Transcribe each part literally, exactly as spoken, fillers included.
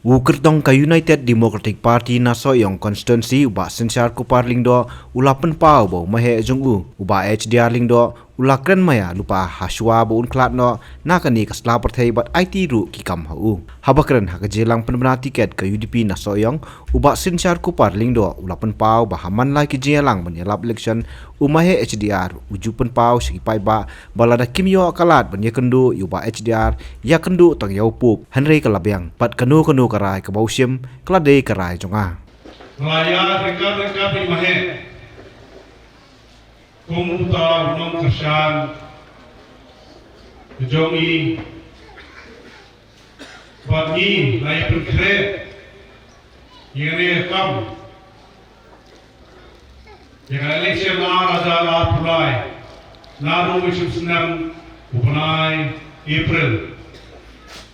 U kyrtong ka United Democratic Party na Sohiong Constituency, u Bah Synshar Kupar Lyngdoh, u la pynpaw ba u maheh jong u, u Bah H D R Lyngdoh, u la kren maïa lypa hashwa ba un khlad noh na kane ka sla pyrthei bad aiti ruh ki kam ha u. Haba kren ha ka jingïalang pynbna tiket ka U D P na Sohiong, u Bah Synshar Kupar Lyngdoh u la pynpaw ba ha man la ki jingïalang ban ïalap election, u maheh H D R u ju pynpaw sha ki paidbah ba lada kim ïoh ka lad ban ïakynduh ïa u Bah H D R, ïakynduh tang ïa u Pope, hynrei ka la biang, bad kano kano ka rai kaba u shim ka la dei ka rai jong nga. Nga la ïaid ryngkat ryngkat bad i maheh kum uta u nongkyrshan jong i, bad ngi la ïa pynkhreh ïa kane ka kam, ïa ka election ar hajar arphew lai, naduh u shim snem u bnai April.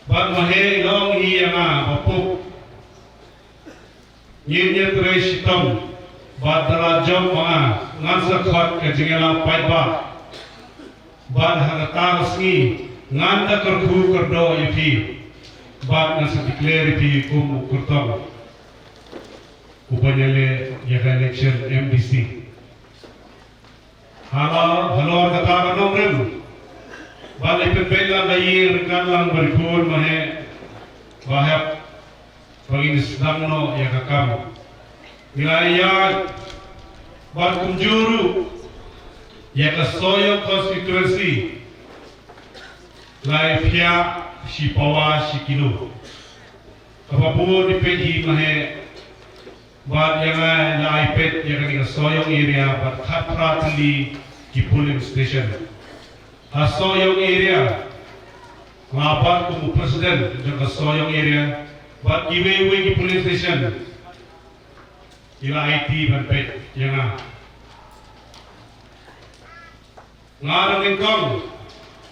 Bad maheh i la ong hi ïa nga ba, Pope, ngin ïatrei shitom, bad da la jop ma nga, ngan sa khot ka jingïalang paidbah. Bad ha kata ka sngi ngan da kyrkhu kyrdoh ïa phi, bad ngan sa declare ïa phi kum u kyrtong uba ïaleh ïa ka election M D C. Halor, halor kata ka nongrim, ba la pynbeit lang ka ïing ryngkat lang bad i khun maheh ba hep ba ngin sdang noh ïa ka kam. Ngi la ïaid bad kumjuh ruh ïa ka Sohiong constituency, la ïa phiah shi pawa shi kilo. Kaba bun i peit hi maheh, bad ïa nga la ïa peit ïa kane ka Sohiong area bad khatphra tylli ki polling station. Ha Sohiong area, nga bad kum u president jong ka Sohiong area, bad kiwei kiwei ki polling station, i la aiti ban peit ïa nga. Nga dang nyngkong,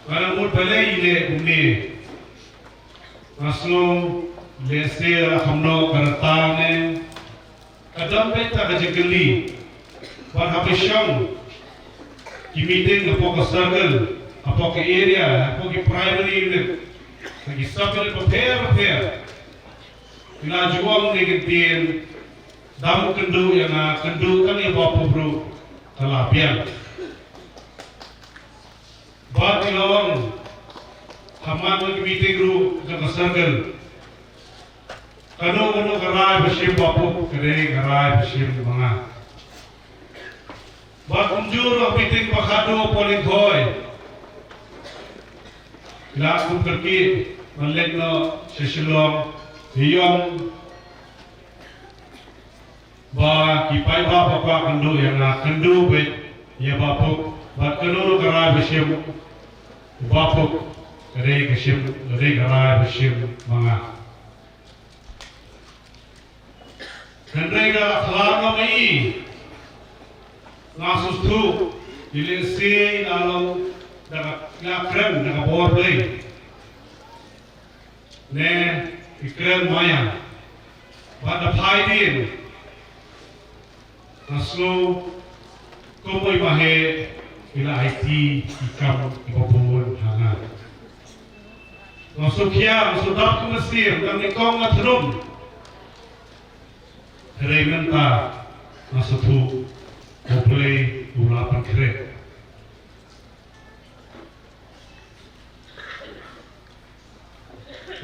nga dang mut balei i leh kumne. Nga sngew lehse la kham noh ka rta ne. Ka dang beit ta ka jingkylli. Bad haba shong ki meeting hapoh ka circle, hapoh ka area, hapoh ki primary unit, ha ki sub unit bapher bapher, i la ju ong ne ki ktien, dang kynduh ïa nga, kynduh tang ïa Bah Pope ruh ka la biang. Bad i la ong ha man la ki meeting ruh jong ka circle, kano kano ka rai ba shim Bah Pope ka dei ka rai ba shim ma nga. Bad kumjuh ruh ha meeting ba khatduh ha Lyngkhoi, i la kum kyrkieh ban leit noh sha Shillong, i ong ba ki paidbah ba kwah kynduh ïa nga, kynduh beit ïa Bah Pope, bad kano kano ka rai ba shim Bah Pope ka dei ka shim, ka dei ka rai ba shim ma nga. Hynrei da la khlad noh ma i, nga sngewthuh, i lehse i la long da ka, nga kren da ka bor Blei, ne i kren maïa. Bad da phai dien, nga sngew kum i maheh i la aiti i kam iba bun ha nga. Nga sngewkhia, nga sngewdap kum ka siem, dang nyngkong nga thnum. Hynrei mynta nga sngewthuh U Blei u la pynkhreh.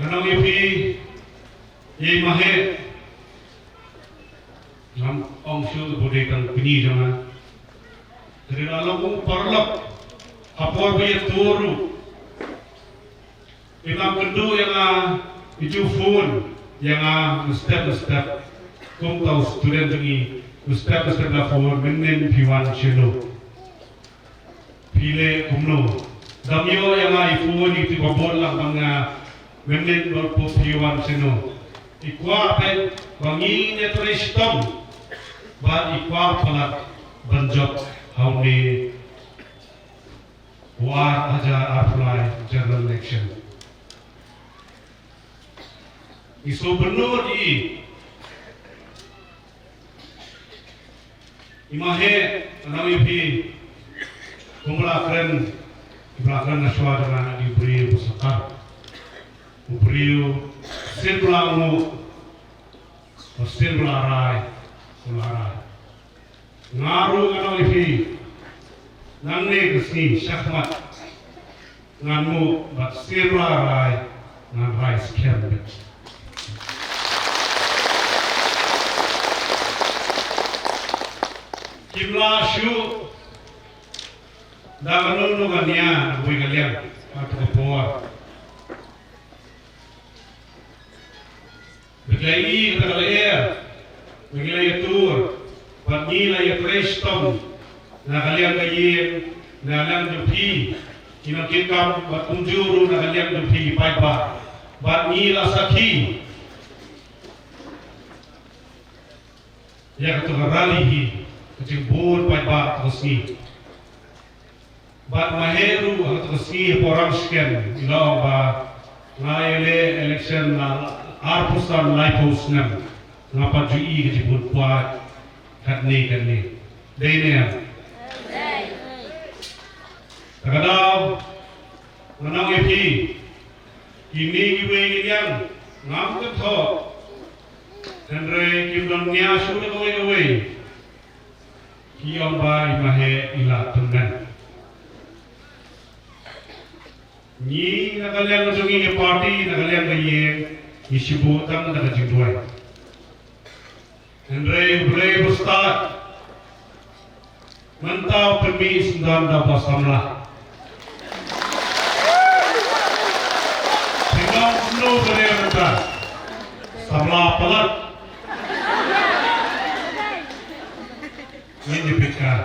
Ngan ong ïa phi, ïa i maheh, ngam ong shuh ba u dei tang kñi jong nga. Hynrei la long u paralok ha por ba ïatur ruh. I la kynduh ïa nga, i ju phone ïa nga mynstep mynstep. Kum uta u student jong ngi, mynstep mynstep la phone, mynnin phi wan shano, phi leh kumno. Dang ïoh ïa nga i phone, i tip ba bun lang ban nga, mynnin ba phi wan shano. I kwah peit ba ngin ïatrei shitom, bad i kwah palat ban jop ha une u ar hajar arphew lai general election. I sngewbynnud i, i maheh, ngan ong ïa phi, kumba la kren, kumba la kren na shuwa jong nga, i briew ba sngewtynnad. U briew shisien ba la nguh, Ba sien ba la rai, ba la rai. Nga ruh ngan ong ïa phi, nangne ka sngi shakhmat ngan muh bad sien ba la rai ngan rai skhem beit. Kim lah shuh da kano kano ka nia na kawei ka liang ha kata ka por. Bad la i kata ka lyer, bad ngi la ïatur, bad ngi la ïatrei shitom na ka liang ka ïing, na ka liang jong phi ki nongkitkam, bad kumjuh ruh na ka liang jong phi ki paidbah, bad ngi la sakhi ïa kata ka rally hi, ka jingbun paidbah kata ka sngi. Bad ma heh ruh ha kata ka sngi hapoh Ramsken, i la ong ba nga ïaleh election na arphew san laiphew snem, nga pat ju i ka jingbun paid katne katne. Dei ne em? Te ka daw ngan ong ïa phi, kine kiwei ki liang ngam kynthoh, hynrei kim don nia shuh da kawei kawei. Ki ong ba i ma heh i la tymmen. Ngi na ka liang jong ngi ka party, na ka liang ka ïing, ngi shu buh tang da ka jingduwai. Hynrei U Blei u stad, mynta u pynmih syndon da uba samla. Phi ong kumno ka dei mynta? Samla palat. Ngin ïa pyrkhat.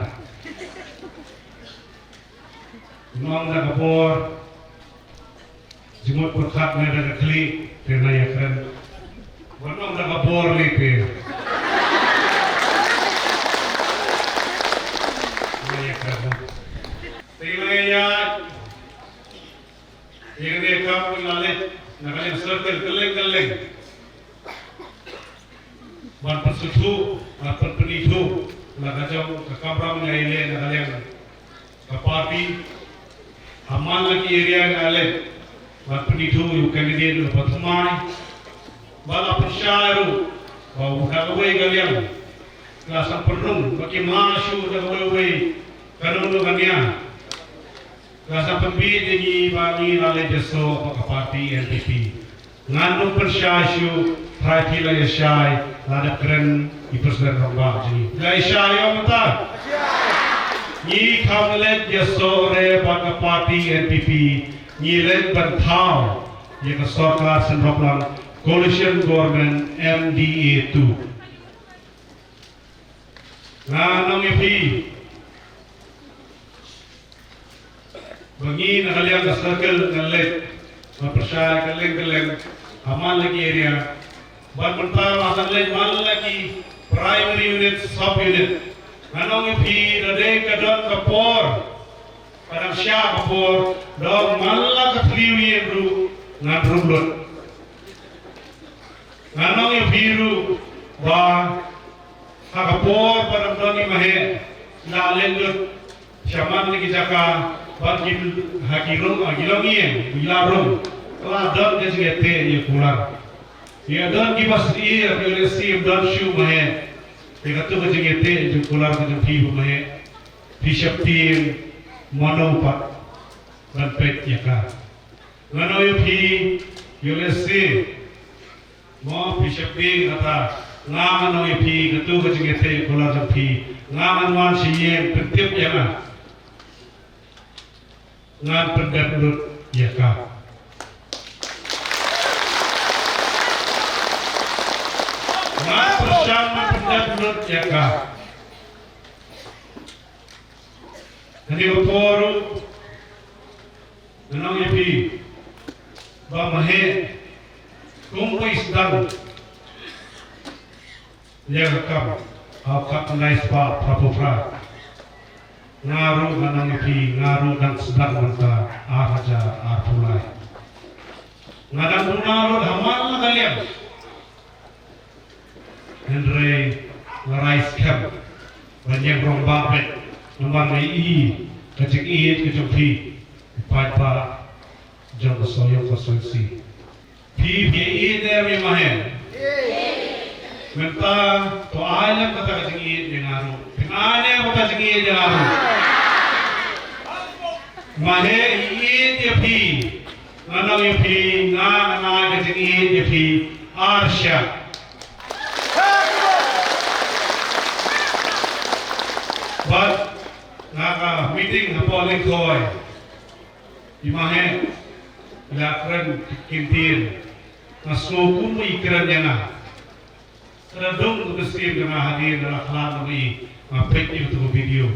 Nong da ka bor. Jingmut pyrkhat ne da ka khlieh, te na ïa kren. Ban nong da ka bor lei te. Na ïa kren. Te na ïa Ïa kane ka kam ka la leit na ka liang circle kylleng kylleng. Ban pynsngewthuh, ban pynithuh na ka jong ka kamram ïa leh na ka liang ka party. Ha man la ki area nga leit ban pynithuh ïa u candidate uba thymmai. Ba la pynshai ruh ba u da kawei ka liang ka la sa pynrung ba ki ma shu da kawei kawei ka nongno ka nia. Nga sa pynbit ïa ngi ba ngi la leit ïasoh bad ka party N P P. Ngan ym pynshai shuh, trai phi la ïa shai, la dep kren i President Rangbah jong ngi. La ïa shai ïa mynta. Ngi kham leit ïasoh re bad ka party N P P, ngi leit ban thaw ïa ka sorkar synroplang, coalition government M D A two. Nga ong ïa phi ba ngi na ka liang ka circle ngan leit ban pyrshah kylleng kylleng ha man la ki area. Bad mynta la ngan leit man la ki primary unit, sub unit. Nga ong ïa phi, lada ka don ka por, ka dang shah ka por, don man la ka thliew ïing ruh ngan rung lut. Nga ong ïa phi ruh ba ha ka por ba dang don i ma heh, la leit lut shaman na ki jaka bad ki, ha ki rung, ha ki longïing, ki la rung. La don ka jingïateh ïa kular. Ïa don kiba sngewsih, ïa lehse don shuh ma heh. Ïa katu ka jingïateh jong kular ka jong phi ba ma heh, phi sheptieng mano pat ban peit ïa ka. Nga ong ïa phi, ïa lehse mo phi sheptieng kata. Nga ong ïa phi, katu ka jingïateh kular jong phi, nga ngan wan sha ïing, pyntip ïa nga. Ngan pyndep lut ïa ka. Ngan pyrshang ban pyndep lut ïa ka. Kane ka por ruh nga ong ïa phi ba ma heh, kumba i sdang ïa ka kam ha u khatkhyndai spah phraphew phra. Nga ruh nga ong ïa phi, nga ruh dang sdang mynta ar hajar arphew lai. Nga dang duna ruh ha man la ka liang. Hynrei nga rai skhem ban ïeng rangbah beit, namar nga ïohi ka jingïeit ka jong phi, i paidbah jong ka Sohiong constituency. Phi, phi ïeit ne em i ma heh? Mynta to ai lem kata ka jingïeit ïa nga ruh. Phin ai lem kata ka jingïeit ïa nga ruh. Maheh, ïeit ïa phi. Nga ong ïa phi, nga, nga ai ka jingïeit ïa phi ar shyiap. Bad nga ka meeting hapoh Lyngkhoi. I Maheh i la kren ki ktien. Nga sngew kum i kren ïa nga. Ka la dung ka mynsiem jong nga hadien ba la khlad noh i, nga peit ïa katu ka video.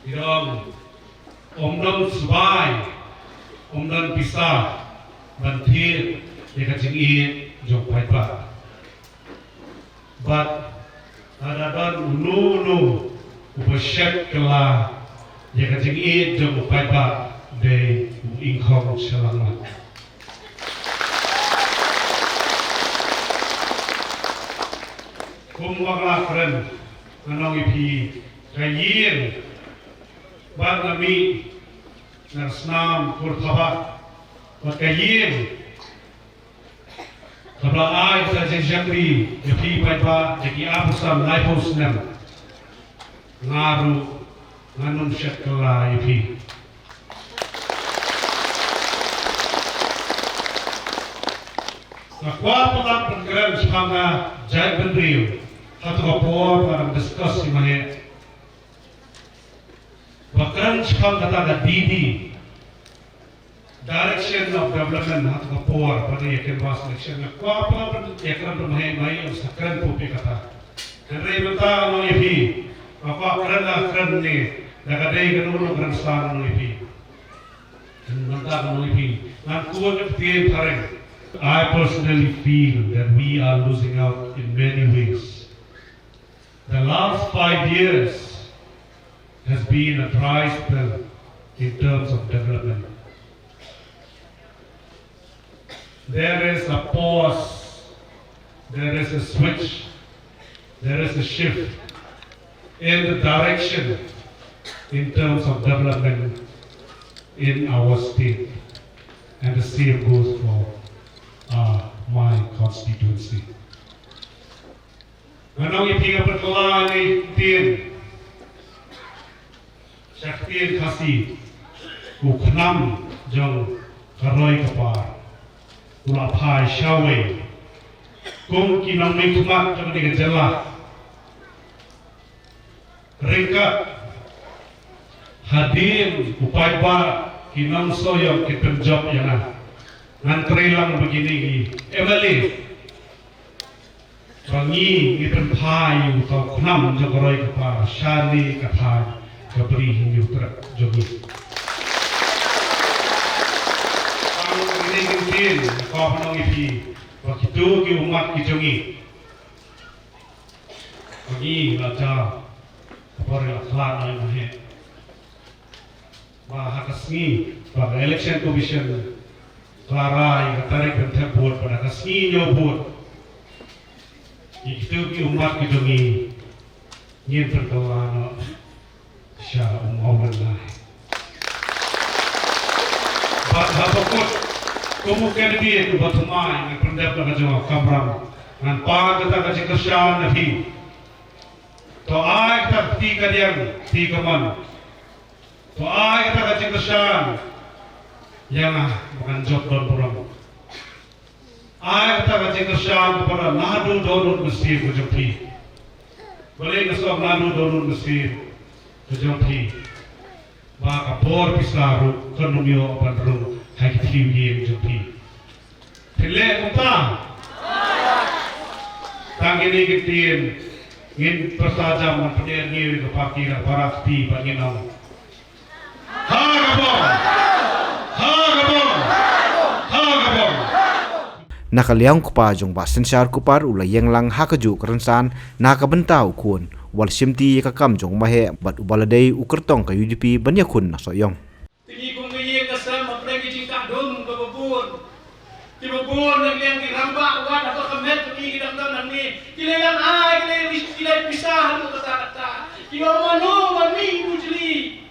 I ong, ym don sbai, ym don pisa ban thied ïa ka jingïeit jong u paidbah. Bad lada don uno uno uba shet kylla ïa ka jingïeit jong u paidbah, dei u Ingkhong Shalangmat. Kum ba nga la kren, nga ong ïa phi, ka ïing ba nga mih na ka snam Kyrthabad, bad ka ïing kaba la ai sa jingshakri ïa phi paidbah da ki arphew san laiphew snem. Nga ruh ngan ym shet kylla ïa phi. Nga kwah palat ban kren shaphang ka jaitbynriew. Ha katu ka por ba ngi discuss ïa Maheh, ba kren shaphang kata ka D D, Direction of Development, ha katu ka por ba dei ïa canvass election. Nga kwah palat ban ïa kren, ba Maheh, Maheh u sa kren pop ïa kata. Hynrei mynta nga ong ïa phi, nga kwah kren, la kren ne da ka dei kano kano ka rynsan, nga ong ïa phi. Mynta nga ong ïa phi, ngan kut ïa ka ktien phareng. I personally feel that we are losing out in many ways. The last five years has been a dry spell in terms of development. There is a pause, there is a switch, there is a shift in the direction in terms of development in our state. And the same goes for, uh, my constituency. Nga ong ïa phi, nga pynkylla ïa kane ka ktien sha ka ktien Khasi, u khnam jong ka roi ka par u la phai shawei. Kum ki nongmihkhmat jong kane ka jylla, ryngkat hadien u paidbah, ki nongshong ïing ki pynjop ïa nga, ngan trei lang bad kine ki M L A. Ba ngi, ngi pynphai ïa uta u khnam jong ka roi ka par shane ka thaiñ ka Bri Hynñiewtrep jong ngi. Tang kine ki ktien, nga kwah ban ong ïa phi, ba kito ki ummat ki jong ngi, ba ngi la jia ka por ïa la khlad noh ïa Maheh. Ba ha ka sngi ba ka Election Commission ka la rai ka tarik ban thep vote, ba ha ka sngi ñiew vote, ïa kito ki ummat ki jong ngi ngin pynkylla noh sha u Mawlynlai. Bad haba kut kum u candidate uba thymmai, ngan pyndep na ka jong ka kamram, ngan pan kata ka jingkyrshan na phi. To ai kata ka kti kadiang kti kamon. To ai kata ka jingkyrshan ïa nga ba ngan jop don burom. Ai kata ka jingkyrshan kaba naduh dohnud mynsiem ka jong phi. Balei nga sngewbha naduh dohnud mynsiem ka jong phi? Ba ka bor pisa ruh kan ym ïoh ban rung ha ki thiew ïing jong phi. Phi leh kumta? Tang kine ki ktien ngin pyrta jam ban pynïaid ïa ka party na para kti ba ngin ong, ha ka bom! Ha ka bom! Ha ka bom! Na ka liang u kpa jong Bah Synshar Kupar u la ïeng lang ha kajuh ka rynsan na ka bynta u khun, uba la shimti ïa ka kam jong u Maheh bad uba la dei u kyrtong ka U D P ban ïakhun na Sohiong. Te ngi kum ka ïing ka sem hapdeng ki jingkah dum kaba bun. Kiba bun na liang ki rangbah wat hapoh ka met jong ngi ki dang don hangne. Ki leit lang ai, ki leit, ki leit pisa haduh katta katta. Ki ong mano ban mih bujli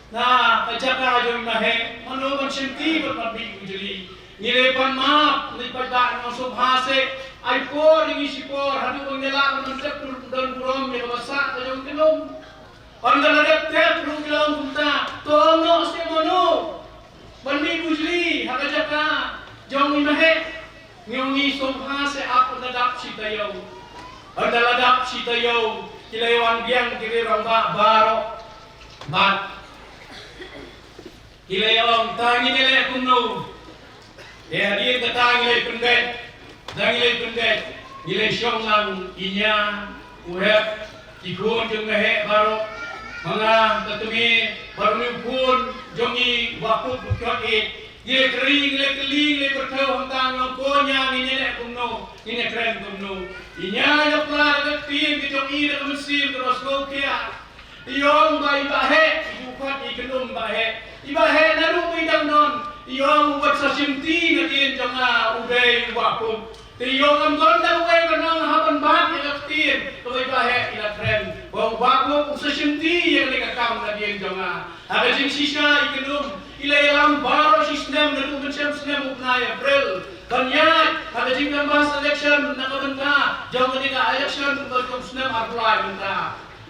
na ka jaka jong i Maheh, mano ban shimti bad ban mih bujli. Ngi leh pan map, ngi pat ba ngi sngewbha seh. Ai por ngi shipor, haduh ba ngi lah ban tep don burom ïa ka basa ka jong ki lum. Ynda la dep tep ruh ki long kumta, to ong noh seh mano. Ban mih bujli ha ka jaka jong i Maheh. Ngi ong ngi sngewbha seh ap ynda dap shi taïew. Ynda la dap shi taïew, ki la wan biang ki riew rangbah baroh. Bad ki la ong ta ngi leh kumno. Te hadien kata ngi leh pynbeit, da ngi leh pynbeit, ngi leh shong lang i Nia, u Hep, ki khun jong Maheh baroh, ma nga ka kmie, baroh ngi u khun jong ngi, Bah Kup u Kyot Ïeit, ngi leh kri, ngi leh kylli, ngi leh pyrthew hangta ngi ong ko Nia ngi leh kumno, ngi leh kren kumno. I Nia i la pla da ka ktien ka jong i da ka mynsiem kaba sngewkhia. I ong ba i Bah Heh, i ju khot i kynum Bah Heh. I Bah Heh naduh ba i dang don, i ong u wat sa shimti nadien jong nga u dei u Bah Kup. Te i ong ym don da uwei ban ong hap ban bat ïa ka ktien kaba i Bah Heh i la kren. Ba u Bah Kup u sa shimti ïa kane ka kam nadien jong nga. Ha ka jingshisha i kynum i la ïalam baroh shi snem naduh mynshem snem u bnai April ban ïaid ha ka jingcanvass election na ka bynta jong kane ka election ba jong snem arphew lai mynta.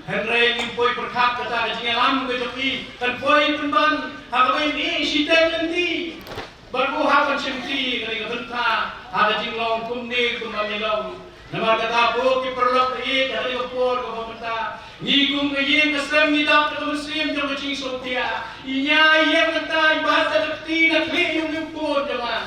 Hynrei ngim poi pyrkhat kata ka jingïalam ka jong i kan poi pynban ha kaba i shiteng lynti. Bad u hap ban shimti kane ka bynta ha ka jinglong kumne kumba ngi long. Namar kata ko ki paralok ïeit ha kane ka por kaba mynta ngi kum ka ïing ka sem ngi dap da ka mynsiem jong ka jingsngewkhia. I Nia i ïeng kata i bat da ka kti na khlieh ïa u khun jong nga.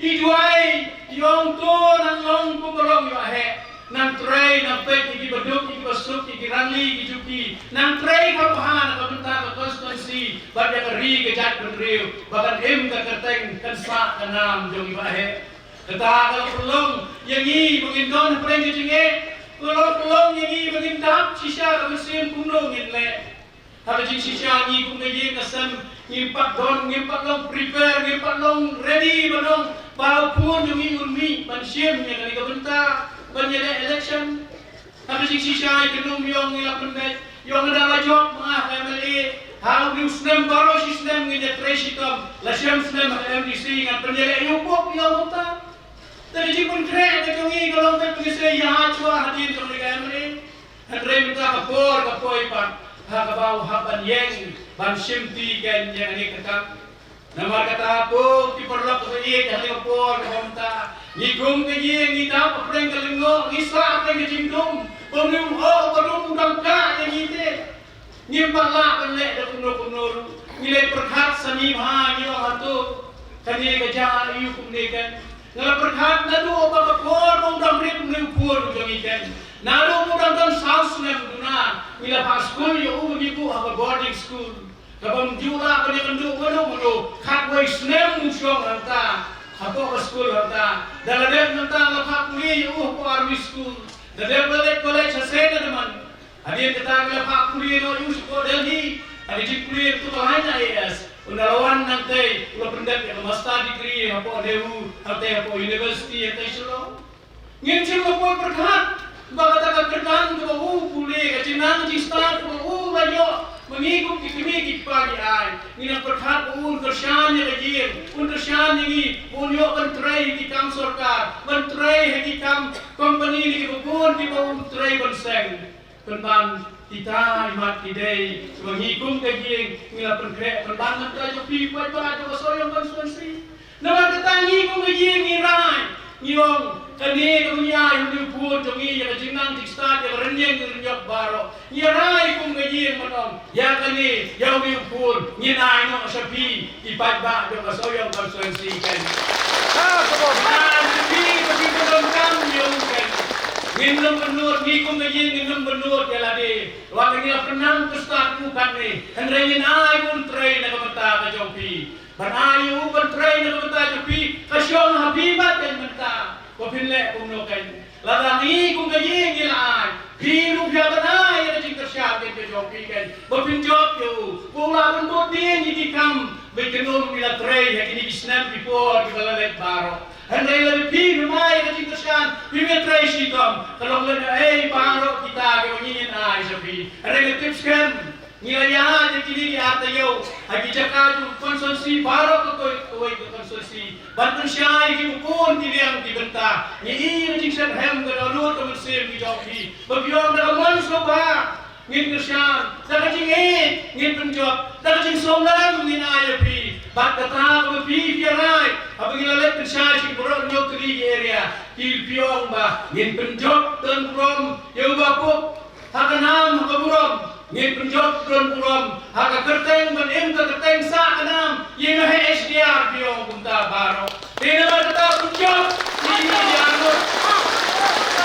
I duwai, i ong to nang long kumba long ïa u Heh. Nang trei, nang peit ïa ki baduk, ïa ki basuk, ïa ki rangli, ïa ki juki. Nang trei kaba bha na ka bynta ka constituency bad ïa ka ri ka jaitbynriew ba kan im ka kyrteng, kan sah ka nam jong i Bah Heh. Kata ka la pynlong ïa ngi ba ngin don hapdeng ka jingeh. Ka la pynlong ïa ngi ba ngin dap shisha ka mynsiem kumno ngin leh. Ha ka jingshisha ngi kum ka ïing ka sem ngim pat don, ngim pat long prepare, ngim pat long ready ban ong ba u khun jong ngi un mih ban shim ïa kane ka bynta ban ïaleh election. Ha ka jingshisha i kynum i ong ngi la pynbeit, i ong da la jop ma nga ha ka M L A, ha une u snem baroh shi snem ngin ïatrei shitom, la shem snem ha ka M D C ngan pynïaleh ïa u pop ïa u bynta. Te ka jingpynkhreh ka jong ngi ka long beit pynïasyrdoh ïa shuwa hadien jong kane ka M L A. Hynrei mynta ka por ka poi pat ha kaba u hap ban ïeng ban shimti kein ïa kane ka kam. Namar kata ko ki paralok kiba ïeit, ha kane ka por kaba mynta ngi kum ka ïing ngi dap hapdeng ka lyngngoh, ngi sah hapdeng ka jingdum. Ba une u hok ba dum u dang kah ïa ngi te. Ngim pat lah ban leh da kumno kumno ruh. Ngi leh pyrkhat sani bha ngi ong hato kane ka jia ïa u kumne kein. Nga la pyrkhat naduh ba ka por ba u dang rit une u khun u jong ngi kein. Naduh ba u dang don saw snem duna ngi la phah skul ïa u ba ngi buh ha ka boarding school. Kaba ym ju lah ban ïakynduh mano mano, khatwei snem u shong hangta hapoh ka skul hangta. Da la dep nangta nga la phah pule ïa u hapoh army school. Da dep la leit college ha Saint Edmund. Hadien kata ngi la phah pule noh ïa u shapoh Delhi ha ka jingpule ïa ka lain I A S. U la wan nangtei u la pyndep ïa ka master degree hapoh NEHU, hangtei hapoh university hangtei Shillong. Ngin shu la poi pyrkhat ba kata ka kyrdan kaba u pule, ka jingnang jingstad kaba u la ïoh, ma ngi kum ki kmie ki kpa ngi ai. Ngi nang pyrkhat ba un kyrshan ïa ka ïing, un kyrshan ïa ngi, ba un ïoh ban trei ha ki kam sorkar, ban trei ha ki kam company ne kiba bun kiba un trei ban seng. Pynban kita i mat i dei, ba ngi kum ka ïing ngi la pynkhreh pynban na ka jong phi, paidbah jong ka Sohiong constituency. Namar kata ngi kum ka ïing ngi rai, ngi ong kane kaba ngi ai ha une u khun jong ngi ïa ka jingnang jingstad, ïa ka rynïeng rynïap baroh. Ngi rai kum ka ïing ban ong ïa kane, ïa une u khun ngin ai noh sha phi. Ki paidbah jong ka Sohiong constituency kein. Ha, kaba ngan shu phi ba phi ba donkam ïa u kein. Ngin ym bynnud, ngi kum ka ïing ngin ym bynnud ïa lade. Wat la ngi la pynang pynstad u katne, hynrei ngin ai un trei na ka bynta ka jong phi. Ban ai u ban trei na ka bynta jong phi ka shong ha phi bad kein mynta. Ba phin leh kumno kein. Lada ngi kum ka ïing ngi la ai, phi ruh phi hap ban ai ïa ka jingkyrshan kein ka jong phi kein, ba phin jop ïa u, ba u lah ban bud dien ïa ki kam ba i kynum i la trei ha kine ki snem ki por kiba la leit baroh. Hynrei lada phi phim ai ïa ka jingkyrshan, phim ïatrei shitom, ka long lehnohei baroh kita kiba ngi ngin ai sha phi. Hynrei nga tip skhem Ngi la ïaid ïa kine ki ar taïew ha ki jaka jong ka constituency baroh, ka kawei kawei ka constituency, ban pynshai ïa ki bun ki liang ki bynta. Ngi i ïa ka jingshitrhem ka dohnud ka mynsiem ki jong phi, ba phi ong da ka mon sngewbha ngin kyrshan, da ka jingïeit ngin pynjop, da ka jingsngewlem ngin ai ïa phi. Bad kata kaba phi phi rai, haba ngi la leit pynshai sha ki baroh hynñiew tylli ki area, ki phi ong ba ngin pynjop don burom ïa u Bah Pop. Ha ka nam ha ka burom ngin pynjop don burom, ha ka kyrteng ban im ka kyrteng sah ka nam ïa nga, ha H D R phi ong kumta baroh. Te namar kata pynjop ïa kine ki arngut,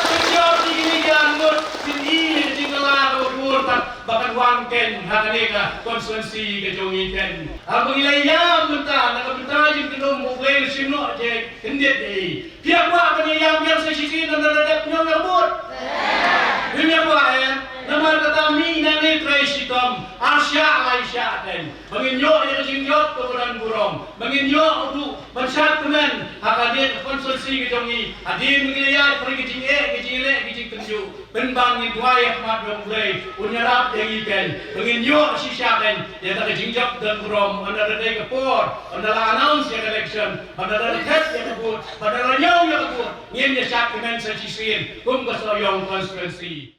pynjop ïa kine ki arngut, phin i ïa ka jingkylla kaba bun pat ba kan wan keiñ ha kane ka constituency ka jong ngi keiñ. Haba ngi la ïam mynta na ka bynta jingkynnoh, U Blei un shim noh jingkhyndiat ïa i. Phi ïa kwah ban ïam biang sa shisien, namar da dep ñiew ïa ka vote? Phim ïa kwah, eh? Namar kata mynta ngi trei shitom, ar shah lai shah keiñ, ba ngin ïoh ïa ka jingjop kaba don burom, ba ngin ïoh ruh ban shad kmen ha kane ka constituency ka jong ngi. Hadien ba ngi la ïaid ha ka jingeh, ka jingleh, ka jingtynjuh, pynban ngin duwai ha khmat jong U Blei un ïarap ïa ngi keiñ, ba ngin ïoh shisha keiñ ïa ka jingjop don burom. Ynda la dei ka por, ynda la announce ïa ka election, ynda la thep ïa ka vote, ynda la ñiew ïa ka vote, ngin ïa shad kmen sa shisien kum ka Sohiong constituency.